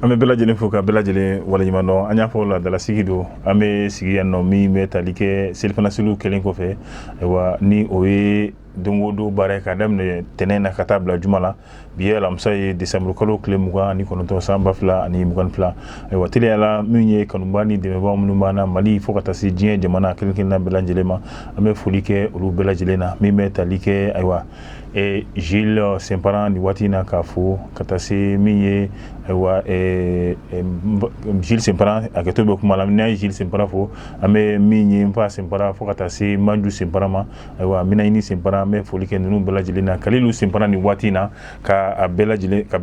An bɛ bɛɛ lajɛlen fo ka bɛɛ lajɛlen waleɲuman dɔn. An y'a fɔ, laadalasigi don, an bɛ sigi yan nɔ min bɛ tali kɛ selifana seliw kɛlen kɔfɛ. Ayiwa, ni o ye don o don baara ye ka daminɛ tɛnɛn na ka taa bila juma la. Bi ye alamisa ye, desanburu kalo tile 29, san 2022. Ayiwa, teliyala, min ye kanuba ni dɛmɛbaa minnu b'an na Mali fo ka taa se diɲɛ jamana kelen kelenna bɛɛ lajɛlen ma, an bɛ foli kɛ olu bɛɛ lajɛlen na. Min bɛ tali kɛ, ayiwa, Gilles Senparan nin waati in na k'a fo, ka taa se min ye, ayiwa, Gilles Senparan, hakɛto bɛ kuma la. N'a ye Gilles Senparan fo, an bɛ min ye Nfa Senparan fo ka taa se Manju Senparan ma. Ayiwa, Minaɲini Senparan, an bɛ foli kɛ ninnu bɛɛ lajɛlen na. Kalilu Senparan nin waati in na, ka bɛɛ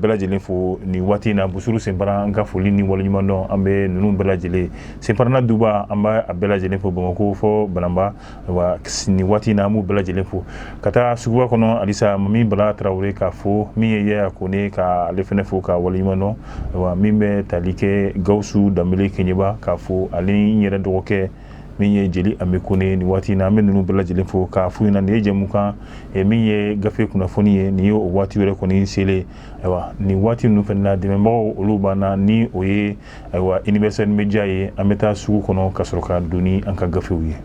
lajɛlen fo nin waati in na. Busuru Senparan, an ka foli ni waleɲuman dɔn, an bɛ ninnu bɛɛ lajɛlen. Senparanna Duba, an b'a bɛɛ lajɛlen fo, Bamakɔ fɔ Banamba. Ayiwa, nin waati in na, an b'u bɛɛ lajɛlen fo. Ka taa suguba kɔnɔ halisa, Mami Bala Tarawele k'a fo, min ye Yaya Kone, ka ale fɛnɛ fo ka waleɲuman dɔn. Ayiwa, min bɛ tali kɛ Gawusu Danbele Keɲeba k'a fo, ale n yɛrɛ dɔgɔkɛ min ye Jeli Ami Kone, nin waati in na, an bɛ ninnu bɛɛ lajɛlen fo k'a f'u ɲɛna nin ye jɛmukan min ye gafe kunnafoni ye. Nin ye o waati yɛrɛ kɔni selen. Ayiwa, nin waati ninnu fana na, dɛmɛbagaw olu b'an na, ni o ye, ayiwa, Universel Media ye. An bɛ taa sugu kɔnɔ ka sɔrɔ ka don ni an ka gafew ye.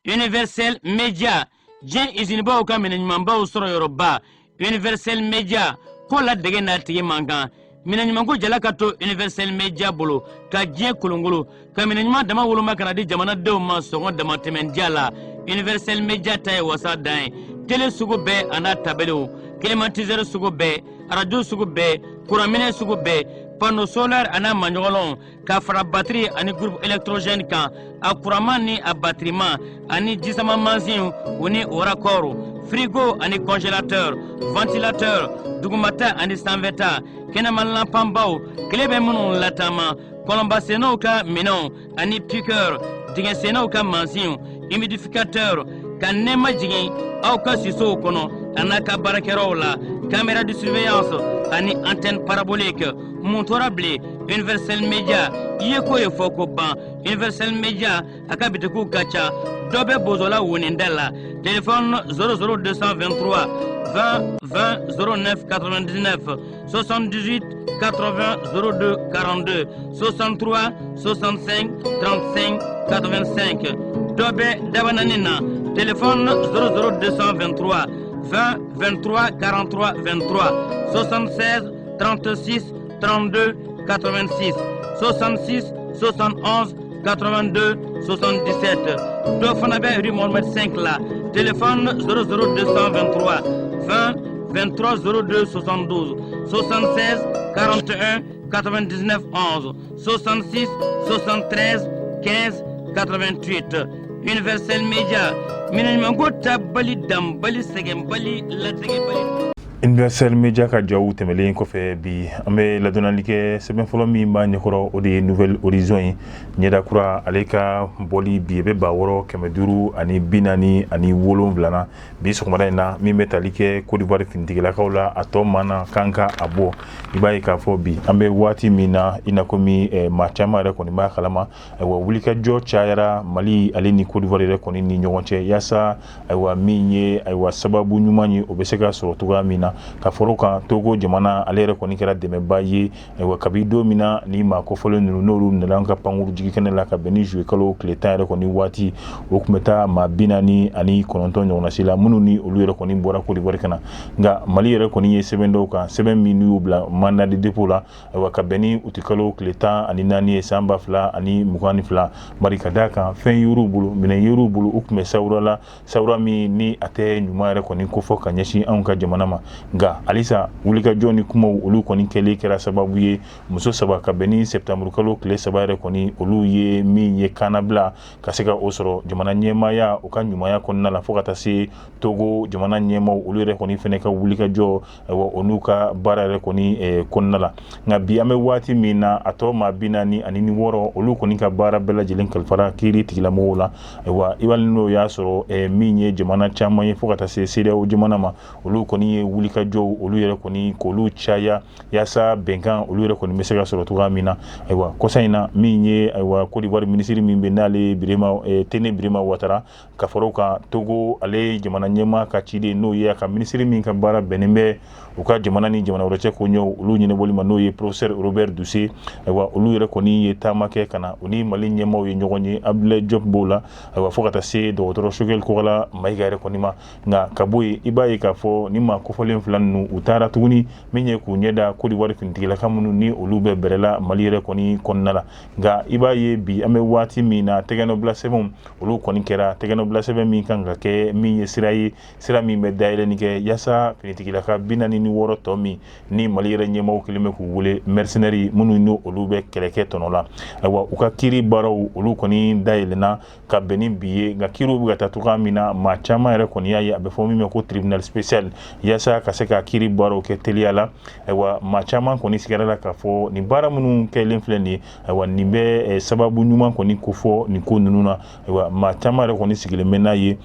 Universel Media, diɲɛ izinibaw ka minɛ ɲumanbaw sɔrɔ yɔrɔba. Universel Media ko la dege n'a tigi man kan. Minɛ ɲumanko jala ka to Universel Media bolo ka diɲɛ kolongolo ka minɛ ɲuman dama woloma ka na di jamanadenw ma sɔngɔ damatɛmɛndiya la. Universel Media ta ye wasa dan ye. Tele sugu bɛɛ a n'a tabelew, climatiseur sugu bɛɛ, arajo sugu bɛɛ, kuranminɛ sugu bɛɛ, panneau solaire a n'a maɲɔgɔnlɔnw, ka fara batiri ani groupe électrogène kan, a kuranman ni a batiriman, ani jisama mansinw u ni o raccord, frigo ani congélateur, ventilateur, dugumata ani sanfɛta, kɛnɛma lanpanbaw, tile bɛ minnu lataama, kɔlɔnbasennaw ka minɛnw ani piqueur, dingɛsennaw ka mansinw, humidificateur ka nɛɛma jigin aw ka sisow kɔnɔ a n'a ka baarakɛyɔrɔw la, caméra de surveillance ani antenne parabolique. Mun tora bilen? Universel Media i ye ko ye fɔ ko ban. Universel Media a ka bitikiw ka ca. Dɔ bɛ Bozola woninda la, téléphone 00223 20 20 09 99, 78 80 02 42, 63 65 35 85. Dɔ bɛ Dabanani na, téléphone 00223 20 23 43 23, 76 36 32 86, 66 71 82 77. Dɔ fana bɛ rue Mohamed 5 la, téléphone 00223 20 23 02 72, 76 41 99 11, 66 73 15 88. Universel Media, minɛ ɲumanko tabali danbali sɛgɛnbali latigɛbali. Universel Media ka jaw tɛmɛlen kɔfɛ, bi an bɛ ladɔnnali kɛ. Sɛbɛn fɔlɔ min b'a ɲɛkɔrɔ, o de ye Nouvel Horizon ye, ɲɛda kura. Ale ka bɔli bi bɛ 6547 na bi sɔgɔmada in na. Min bɛ tali kɛ Côte d'Ivoire finitigilakaw la, a tɔ man kan ka a bɔ. I b'a ye k'a fɔ bi an bɛ waati min na, i n'a komi maa caman yɛrɛ kɔni b'a kalama, ayiwa, wulikajɔ cayara Mali ale ni Côte d'Ivoire yɛrɛ kɔni ni ɲɔgɔn cɛ, yaasa, ayiwa, min ye, ayiwa, sababu ɲuman ye, o bɛ se ka sɔrɔ cogoya min na. Ka fara o kan, Togo jamana ale yɛrɛ kɔni kɛra dɛmɛba ye. Ayiwa, kabi don min na ni maa kofɔlen ninnu n'olu nana an ka pankuru jigi kɛnɛ la ka bɛn ni juillet kalo tile 10 yɛrɛ kɔni waati, o tun bɛ taa maa 49 ɲɔgɔnna si la, minnu ni olu yɛrɛ kɔni bɔra Côte d'Ivoire ka na. Nka Mali yɛrɛ kɔni ye sɛbɛn dɔw kan, sɛbɛn min n'u y'u bila mandat de dépôt la, ayiwa, ka bɛn ni utikalo tile 14 ye, san 2022. Bari ka d'a kan, fɛn yer'u bolo, minɛn yer'u bolo, u tun bɛ sawura la, sawura min ni a tɛ ɲuman yɛrɛ kɔni kofɔ ka ɲɛsin anw ka jamana ma. Nka halisa, wulikajɔ ni kumaw olu kɔni kɛlen kɛra sababu ye, muso saba, ka bɛn ni septembre kalo tile 3 yɛrɛ kɔni, olu ye min ye kannabila ka se ka o sɔrɔ jamana ɲɛmaaya u ka ɲumanya kɔnɔna la, fo ka taa se Togo jamana ɲɛmaw olu yɛrɛ kɔni fɛnɛ ka wulikajɔ, ayiwa, o n'u ka baara yɛrɛ kɔni kɔnɔna la. Nka bi an bɛ waati min na, a tɔ maa 46, olu kɔni ka baara bɛɛ lajɛlen kalifara kiiri tigilamɔgɔw la. Ayiwa, i b'a n'o y'a sɔrɔ min ye jamana caman ye, fo ka taa se CEDEAO jamana ma, olu kɔni ye wulikajɔ. wulikajɔw olu yɛrɛ kɔni k'olu caya yaasa bɛnkan olu yɛrɛ kɔni bɛ se ka sɔrɔ cogoya min na. Ayiwa, kɔsa in na, min ye ayiwa Côte d'Ivoire minisiri min bɛ n'ale ye Birima Tene Birima Watara, ka fara o kan Togo ale jamana ɲɛmaa ka ciden, n'o ye a ka minisiri min ka baara bɛnnen bɛ u ka jamana ni jamana wɛrɛ cɛ koɲɛw olu ɲɛnabɔli ma, n'o ye professeur Robert Dussey. Ayiwa, olu yɛrɛ kɔni ye taama kɛ ka na u ni Mali ɲɛmaaw ye ɲɔgɔn ye, Abdoulaye Diop b'o la, ayiwa, fo ka taa se dɔgɔtɔrɔ Choguel Kokalla Maïga yɛrɛ kɔni ma. Nka ka bɔ yen, i b'a ye k'a fɔ ni maa kofɔlen fila ninnu, u taara tuguni min ye k'u ɲɛ da Côte d'Ivoire finitigilaka minnu ni olu bɛ bɛrɛ la Mali yɛrɛ kɔni kɔnɔna la. Nka i b'a ye bi an bɛ waati min na, tɛgɛnɔbila sɛbɛnw olu kɔni kɛra, tɛgɛnɔbila sɛbɛn min kan ka kɛ min ye sira ye, sira min bɛ dayɛlɛnni kɛ yaasa finitigilaka 46 tɔ min ni Mali yɛrɛ ɲɛmaaw kɛlen bɛ k'u wele mercenaires, minnu ni olu bɛ kɛlɛkɛ tɔnɔ la, ayiwa, u ka kiiri baaraw olu kɔni dayɛlɛnna ka bɛn ni bi ye. Nka kiiriw bɛ ka taa cogoya min na, maa caman yɛrɛ kɔni y'a ye a bɛ fɔ min ma ko tribunal spécial, yaasa ka se ka kiiri baaraw kɛ teliya la. Ayiwa, maa caman kɔni sigara la k'a fɔ nin baara minnu kɛlen filɛ nin ye, ayiwa, nin bɛ sababu ɲuman kɔni kofɔ nin ko ninnu na. Ayiwa, maa caman yɛrɛ kɔni sigilen bɛ n'a ye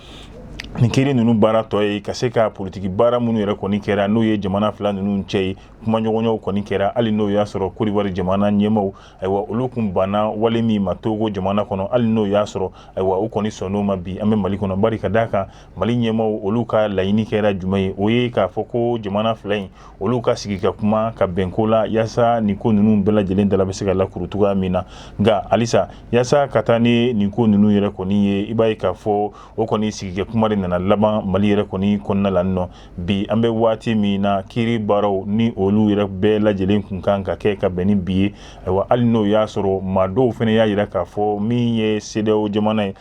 nin kiiri ninnu baara tɔ ye ka se ka politiki baara minnu yɛrɛ kɔni kɛra, n'o ye jamana fila ninnu cɛ ye, kumaɲɔgɔnyaw kɔni kɛra, hali n'o y'a sɔrɔ Côte d'Ivoire jamana ɲɛmaaw, ayiwa, olu kun banna wale min ma Togo jamana kɔnɔ, hali n'o y'a sɔrɔ, ayiwa, u kɔni sɔnn'o ma bi an bɛ Mali kɔnɔ. Bari ka d'a kan Mali ɲɛmaaw olu ka laɲini kɛra jumɛn ye? O ye k'a fɔ ko jamana fila in olu ka sigi ka kuma ka bɛn ko la, yaasa nin ko ninnu bɛɛ lajɛlen dala bɛ se ka lakuru cogoya min na. Nka halisa, yaasa ka taa ni nin ko ninnu yɛrɛ kɔni ye, i b'a ye k'a fɔ o kɔni sigikɛ kuma de nana laban Mali yɛrɛ kɔni kɔnɔna la nɔ. Bi an bɛ waati min na, kiiri baaraw ni olu yɛrɛ bɛɛ lajɛlen kun kan ka kɛ ka bɛn ni bi ye. Ayiwa, hali n'o y'a sɔrɔ maa dɔw fana y'a jira k'a fɔ min ye CEDEAO jamana ye,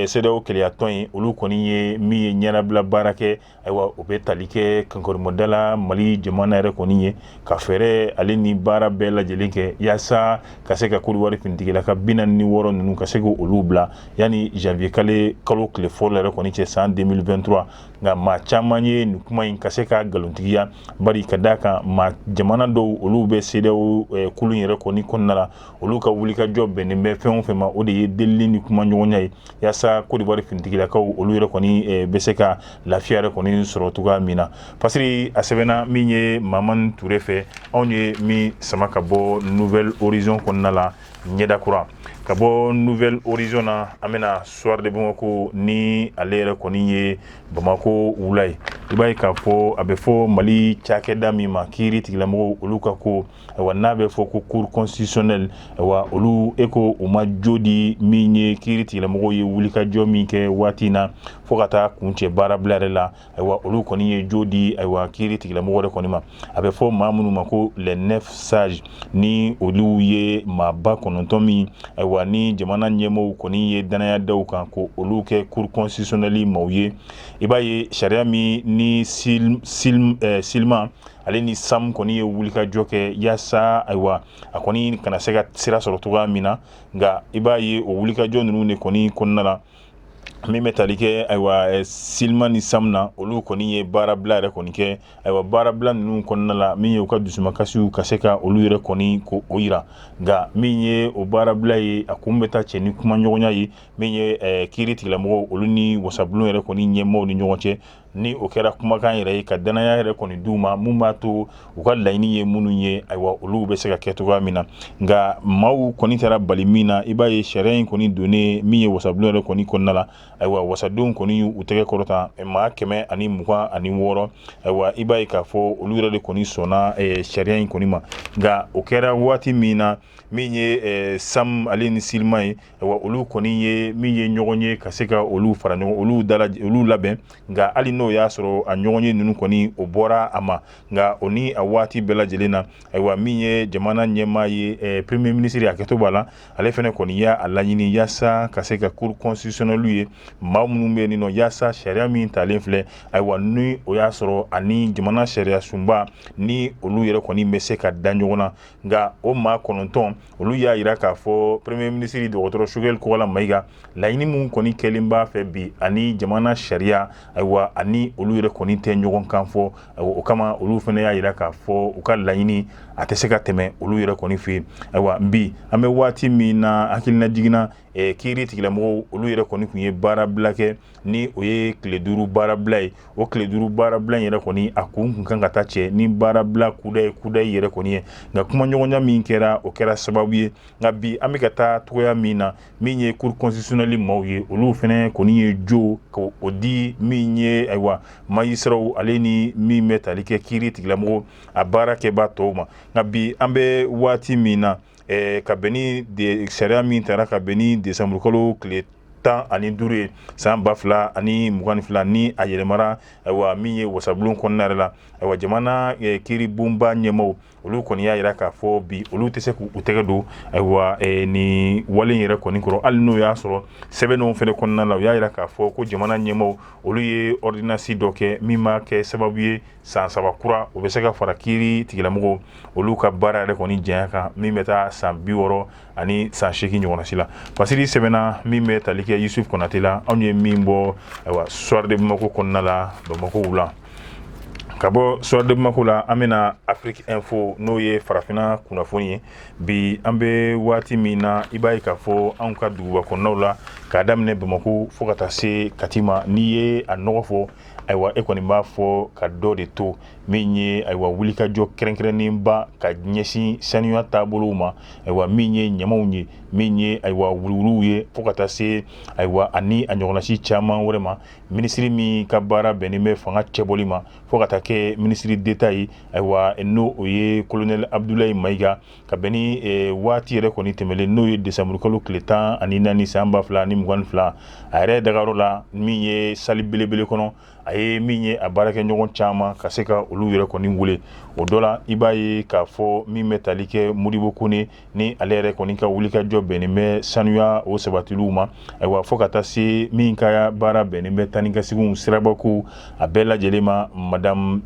CEDEAO kelenyatɔn ye, olu kɔni ye min ye ɲɛnabila baara kɛ, ayiwa, o bɛ tali kɛ kankɔrɔmada la Mali jamana yɛrɛ kɔni ye ka fɛɛrɛ ale ni baara bɛɛ lajɛlen kɛ yaasa ka se ka Côte d'Ivoire finitigilaka 46 ninnu ka se k'olu bila yanni janvier kalo tile fɔlɔ yɛrɛ kɔni cɛ san 2023. Nka maa caman ye nin kuma in ka se ka nkalontigiya, bari ka d'a kan maa jamana dɔw olu bɛ CEDEAO kulu yɛrɛ kɔni kɔnɔna la, olu ka wulikajɔ bɛnnen bɛ fɛn o fɛn ma, o de ye delili ni kumaɲɔgɔnya ye yaasa Côte d'Ivoire finitigilakaw olu yɛrɛ kɔni bɛ se ka lafiya yɛrɛ kɔni sɔrɔ cogoya min na. Fasiri a sɛbɛnna min ye Mamani Ture fɛ, anw ye min sama ka bɔ Nouvel Horizon kɔnɔna la, ɲɛda kura. Ka bɔ Nouvel Horizon na, an bɛna Soir de Bamako, ni ale yɛrɛ kɔni ye Bamako wula ye. I b'a ye k'a fɔ a bɛ fɔ Mali cakɛda min ma kiiri tigilamɔgɔw olu ka ko, ayiwa, n'a bɛ fɔ ko cour constitutionnelle, ayiwa, olu e ko u ma jo di min ye kiiri tigilamɔgɔw ye wulikajɔ min kɛ waati in na fo ka taa kuncɛ baarabila yɛrɛ la. Ayiwa, olu kɔni ye jo di, ayiwa, kiiri tigilamɔgɔ yɛrɛ kɔni ma. A bɛ fɔ maa minnu ma ko les 9 sages, ni olu ye maaba 9 min, ayiwa, ni jamana ɲɛmɔgɔw kɔni ye danaya da u kan ko olu kɛ cour constitutionnelle maaw ye. I b'a ye sariya min ni SYLMA ale ni SAM kɔni ye wulikajɔ kɛ yaasa, ayiwa, a kɔni kana se ka sira sɔrɔ cogoya min na. Nka i b'a ye o wulikajɔ ninnu de kɔni kɔnɔna la, min bɛ tali kɛ, ayiwa, SYLMA ni SAM na, olu kɔni ye baarabila yɛrɛ kɔni kɛ. Ayiwa, baarabila ninnu kɔnɔna la, min ye u ka dusumakasiw ka se ka olu yɛrɛ kɔni ko o yira. Nka min ye o baarabila ye, a kun bɛ taa cɛ ni kumaɲɔgɔnya ye min ye kiiri tigilamɔgɔw olu ni wasabulon yɛrɛ kɔni ɲɛmaaw ni ɲɔgɔn cɛ, ni o kɛra kumakan yɛrɛ ye ka danaya yɛrɛ kɔni d'u ma, mun b'a to u ka laɲini ye minnu ye, ayiwa, olu bɛ se ka kɛ cogoya min na. Nka maaw kɔni taara bali min na, i b'a ye sariya in kɔni donnen min ye wasabulon yɛrɛ kɔni kɔnɔna la, ayiwa, wasadenw kɔni y'u tɛgɛ kɔrɔta, maa 126, ayiwa, i b'a ye k'a fɔ olu yɛrɛ de kɔni sɔnna sariya in kɔni ma. Nka o kɛra waati min na, min ye SAM ale ni SYLMA ye, ayiwa, olu kɔni ye min ye ɲɔgɔn ye ka se ka olu fara ɲɔgɔn, olu dala olu labɛn. Nka hali n'o y'a sɔrɔ a ɲɔgɔn ye ninnu kɔni o bɔra a ma, nka o ni a waati bɛɛ lajɛlen na, ayiwa, min ye jamana ɲɛmaa ye, premier ministre, a kɛto b'a la, ale fana kɔni y'a laɲini yaasa ka se ka cour constitutionnelle ye maa minnu bɛ yen nɔ, yaasa sariya min talen filɛ, ayiwa, ni o y'a sɔrɔ ani jamana sariya sunba ni olu yɛrɛ kɔni bɛ se ka da ɲɔgɔn na. Nka o maa 9 olu y'a jira k'a fɔ premier ministre dɔgɔtɔrɔ Choguel Kokalla Maïga, laɲini min kɔni kɛlen b'a fɛ bi ani jamana sariya, ayiwa, ani ani olu yɛrɛ kɔni tɛ ɲɔgɔn kan fɔ. O kama olu fana y'a jira k'a fɔ u ka laɲini a tɛ se ka tɛmɛ olu yɛrɛ kɔni fɛ yen. Ayiwa, bi an bɛ waati min na, hakilina jiginna, kiiri tigilamɔgɔw olu yɛrɛ kɔni tun ye baarabila kɛ, ni o ye tile 5 baarabila ye. O tile 5 baarabila in yɛrɛ kɔni, a kun tun kan ka taa cɛ ni baarabila kudayi kudayi yɛrɛ kɔni ye, nka kumaɲɔgɔnya min kɛra, o kɛra sababu ye. Nka bi an bɛ ka taa cogoya min na, min ye cour constitutionnelle maaw ye, olu fana kɔni ye jo k'o di min ye, ayiwa, magistratw ale ni min bɛ tali kɛ kiiri tigilamɔgɔw a baarakɛbaa tɔw ma. Nka bi an bɛ waati min na, ka bɛn ni sariya min tara ka bɛn ni desanburukalo tile 15 ye san 2022, ni a yɛlɛmara, ayiwa, min ye wasabulon kɔnɔna yɛrɛ la, ayiwa, jamana kiiribonba ɲɛmaaw olu kɔni y'a jira k'a fɔ bi olu tɛ se k'u tɛgɛ don, ayiwa, ni wale yɛrɛ kɔni kɔrɔ, hali n'o y'a sɔrɔ sɛbɛnw fana kɔnɔna la, u y'a jira k'a fɔ ko jamana ɲɛmaaw olu ye ordonnance dɔ kɛ min b'a kɛ sababu ye san 3 kura o bɛ se ka fara kiiri tigilamɔgɔw olu ka baara yɛrɛ kɔni janya kan, min bɛ taa san 60 ani san 80 ɲɔgɔnna si la. Fasiri sɛbɛnna min bɛ tali kɛ Yusuf Konate la, anw ye min bɔ, ayiwa, Soir de Bamako kɔnɔna la, Bamakɔ wula. Ka bɔ Soir de Bamako la, an bɛna Afrique Info, n'o ye farafinna kunnafoni ye. Bi an bɛ waati min na, i b'a ye k'a fɔ anw ka duguba kɔnɔnaw la, k'a daminɛ Bamakɔ fo ka taa se Kati ma, n'i ye a nɔgɔ fɔ, ayiwa, e kɔni b'a fɔ ka dɔ de to min ye, ayiwa, wulikajɔ kɛrɛnkɛrɛnnenba ka ɲɛsin sanuya taabolow ma, ayiwa, min ye ɲamaw ye, min ye, ayiwa, wuluwuluw ye, fo ka taa se, ayiwa, ani a ɲɔgɔnnasi caman wɛrɛ ma. Minisiri min ka baara bɛnnen bɛ fanga cɛbɔli ma fo ka taa kɛ ministre d'État ye, ayiwa, n'o o ye colonel Abdoulaye Maïga, ka bɛn ni waati yɛrɛ kɔni tɛmɛlen, n'o ye desanburukalo tile 14 san 2022, a yɛrɛ dagayɔrɔ la, min ye salle belebele kɔnɔ, a ye min ye a baarakɛɲɔgɔn caman ka se ka olu yɛrɛ kɔni wele. O dɔ la, i b'a ye k'a fɔ min bɛ tali kɛ Modibo Kone, ni ale yɛrɛ kɔni ka wulikajɔ bɛnnen bɛ sanuya o sabatiliw ma, ayiwa, fo ka taa se min ka baara bɛnnen bɛ taa ni ka seginw sirabako a bɛɛ lajɛlen ma, madame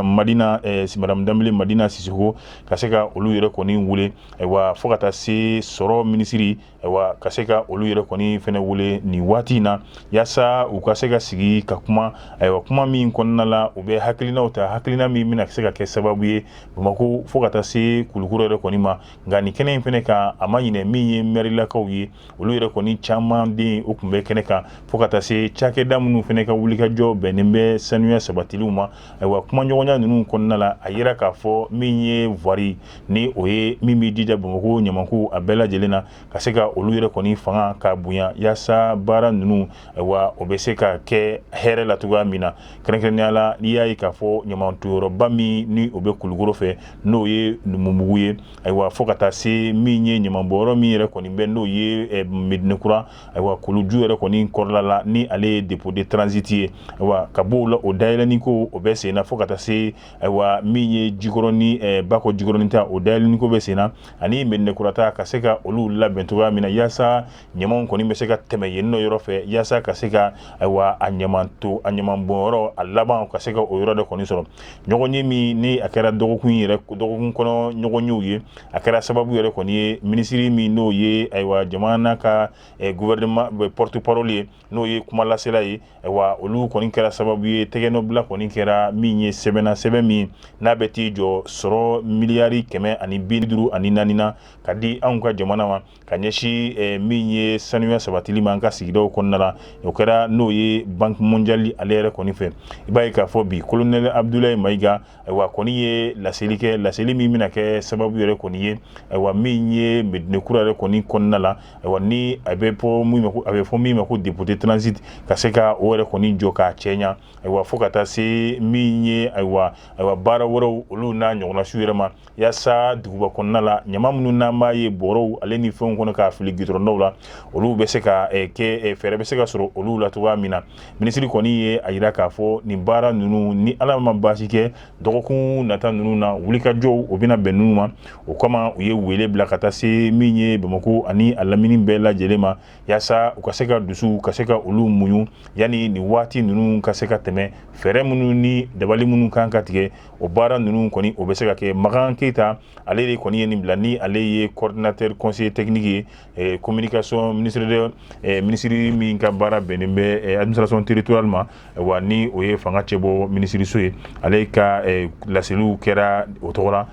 Madina, madame Danbele Madina Sisoko, ka se ka olu yɛrɛ kɔni wele, ayiwa, fo ka taa se sɔrɔ minisiri, ayiwa, ka se ka olu yɛrɛ kɔni fɛnɛ wele nin waati in na, yaasa u ka se ka sigi ka kuma, ayiwa, kuma min kɔnɔna la u bɛ hakilinaw ta, hakilina min bɛna se ka kɛ sababu ye Bamakɔ fo ka taa se Kulukɔrɔ yɛrɛ kɔni ma. Nka nin kɛnɛ in fɛnɛ kan, a ma ɲinɛ min ye mɛrilakaw ye, olu yɛrɛ kɔni caman den o tun bɛ kɛnɛ kan, fo ka taa se cakɛda minnu fɛnɛ ka wulikajɔ bɛnnen bɛ sanuya sabatiliw ma. Ayiwa, kumaɲɔgɔnya ninnu kɔnɔna la, a yira k'a fɔ min ye voirie, ni o ye min b'i jija Bamakɔ ɲamanko a bɛɛ lajɛlen na, ka se ka olu yɛrɛ kɔni fanga ka bonya, yaasa baara ninnu, ayiwa, o bɛ se ka kɛ hɛrɛ la cogoya min na. Kɛrɛnkɛrɛnnenya la, n'i y'a ye k'a fɔ ɲamantoyɔrɔba min ni o bɛ Kulukɔrɔ fɛ, n'o ye Numubugu ye, ayiwa, fo ka taa se min ye ɲamanbɔyɔrɔ min yɛrɛ kɔni bɛ, n'o ye Medinekura, ayiwa, kuluju yɛrɛ kɔni kɔrɔla la, ni ale ye dépôt de transit ye, ayiwa, ka b'o la, o dayɛlɛnni ko o bɛ sen na, fo ka taa se, ayiwa, min ye Jikɔrɔni, Bakɔ Jikɔrɔni ta, o dayɛlɛnni ko bɛ sen na, ani Medinekura ta, ka se ka olu labɛn cogoya min na, yaasa ɲamanw kɔni bɛ se ka tɛmɛ yen nɔ yɔrɔ fɛ, yaasa ka se ka, ayiwa, a ɲaman to a ɲaman bɔnyɔrɔ a laban ka se ka o yɔrɔ de kɔni sɔrɔ. Ɲɔgɔnye min ni a kɛra dɔgɔkun yɛrɛ, dɔgɔkun kɔnɔ ɲɔgɔnyew ye, a kɛra sababu yɛrɛ kɔni ye minisiri min n'o ye, ayiwa, jamana ka gouvernement porte parole ye, n'o ye kumalasela ye, ayiwa, olu kɔni kɛra sababu ye tɛgɛnɔbila kɔni kɛra min ye sɛbɛnna, sɛbɛn min n'a bɛ t'i jɔ sɔrɔ miliyari 154 na ka di anw ka jamana ma ka ɲɛsin min ye sanuya sabatili ma an ka sigidaw kɔnɔna la. O kɛra n'o ye Banque mondiale ale yɛrɛ kɔni fɛ. I b'a ye k'a fɔ bi colonel Abdoulaye Maïga, ayiwa, kɔni ye laseli kɛ, laseli min bɛna kɛ sababu yɛrɛ kɔni ye, ayiwa, min ye Medinekura yɛrɛ kɔni kɔnɔna la, ayiwa, ni a bɛ fɔ min ma ko a bɛ fɔ min ma ko dépôt de transit, ka se ka o yɛrɛ kɔni jɔ k'a cɛɲa, ayiwa, fo ka taa se min ye, ayiwa, baara wɛrɛw olu n'a ɲɔgɔnnasiw yɛrɛ ma, yaasa duguba kɔnɔna la ɲama minnu n'an b'a ye bɔrɔw ale ni fɛnw kɔnɔ k'a fili gidɔrɔndaw la, olu bɛ se ka kɛ fɛɛrɛ bɛ se ka sɔrɔ olu la cogoya min na. Minisiri kɔni ye a jira k'a fɔ nin baara ninnu, ni Ala ma baasi kɛ, dɔgɔkun nata ninnu na, wulikajɔw o bɛna bɛn ninnu ma. O kama u ye wele bila ka taa se min ye Bamakɔ ani a lamini bɛɛ lajɛlen ma, yaasa u ka se ka dusu ka se ka olu muɲu yanni nin waati ninnu ka se ka tɛmɛ, fɛɛrɛ minnu ni dabali minnu kan ka tigɛ, o baara ninnu kɔni o bɛ se ka kɛ. Makan Keyita, ale de kɔni ye nin bila, ni ale ye coordinateur conseiller technique ye communication ministre de, minisiri min ka baara bɛnnen bɛ administration territoriale ma. Wa ni o ye fanga cɛbɔ minisiriso ye, ale ka laseliw kɛra o tɔgɔ la.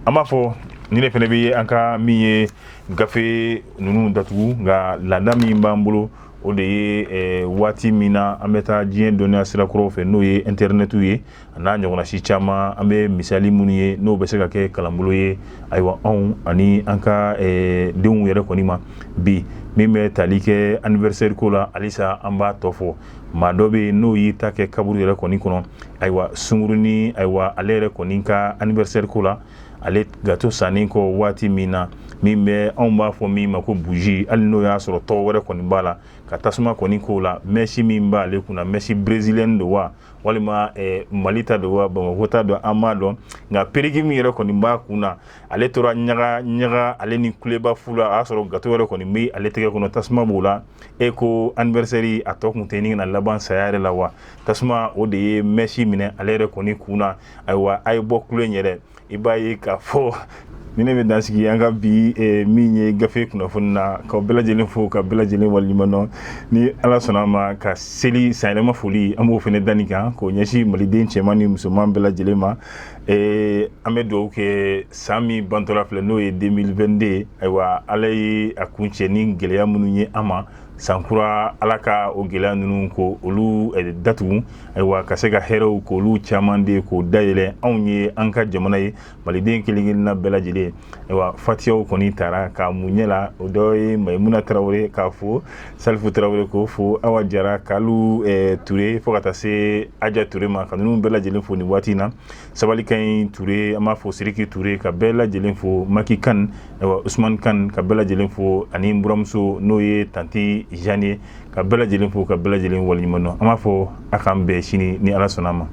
An b'a fɔ ni ne fana bɛ an ka min ye gafe ninnu datugu, nka laada min b'an bolo, o de ye waati min na an bɛ taa diɲɛ dɔnniya sira kuraw fɛ, n'o ye intɛrɛnɛtiw ye, a n'a ɲɔgɔnna si caman. An bɛ misali minnu ye, n'o bɛ se ka kɛ kalanbolo ye, ayiwa, anw ani an ka denw yɛrɛ kɔni ma. Bi min bɛ tali kɛ anniversaire ko la, halisa an b'a tɔ fɔ. Maa dɔ bɛ yen, n'o y'i ta kɛ kaburu yɛrɛ kɔni kɔnɔ, ayiwa, sungurunin, ayiwa, ale yɛrɛ kɔni ka anniversaire ko la, ale gato sannen kɔ waati min na, min bɛ anw b'a fɔ min ma ko bougie, hali n'o y'a sɔrɔ tɔgɔ wɛrɛ kɔni b'a la, ka tasuma kɔni k'o la, mèche min b'ale kunna, mèche brésilienne don wa, walima Mali ta don wa, Bamakɔ ta don, an m'a dɔn. Nka perruque min yɛrɛ kɔni b'a kun na, ale tora ɲaga ɲaga, ale ni kuleba fu la. A y'a sɔrɔ gato yɛrɛ kɔni bɛ ale tɛgɛ kɔnɔ, tasuma b'o la. E ko anniversaire a tɔ kun tɛ ni ka laban saya yɛrɛ la wa? Tasuma o de ye mèche minɛ ale yɛrɛ kɔni kun na. Ayiwa, a ye bɔ kule yɛrɛ, i b'a ye k'a fɔ ni ne bɛ dan sigi an ka bi min ye gafe kunnafoni na, ka bɛɛ lajɛlen fo, ka bɛɛ lajɛlen waleɲuman dɔn. Ni Ala sɔnna a ma, ka seli sanyɛlɛma foli, an b'o fana da nin kan k'o ɲɛsin Maliden cɛman ni musoman bɛɛ lajɛlen ma. An bɛ dugawu kɛ san min bantɔla filɛ, n'o ye 2022. Ayiwa, Ala ye a kuncɛ ni gɛlɛya minnu ye an ma, sankura, Ala ka o gɛlɛya ninnu ko olu datugu, ayiwa, ka se ka hɛrɛw k'olu caman de k'o dayɛlɛ anw ye, an ka jamana ye, Maliden kelen-kelenna bɛɛ lajɛlen. Ayiwa, fatiyaw kɔni taara k'a mun ɲɛ la, o dɔ ye Mayimuna Tarawele k'a fo, Salifu Tarawele k'o fo, Awa Jara, Kalu Ture, fo ka taa se Aja Ture ma, ka ninnu bɛɛ lajɛlen fo nin waati in na. Sabalikan Ture, an b'a fo, Siriki Ture, ka bɛɛ lajɛlen fo, Maki Kan, ayiwa, Usman Kan, ka bɛɛ lajɛlen fo, ani n buramuso, n'o ye tanti Jeanne ye, ka bɛɛ lajɛlen fo, ka bɛɛ lajɛlen waleɲuman dɔn. An b'a fɔ a k'an bɛn sini ni Ala sɔnna a ma.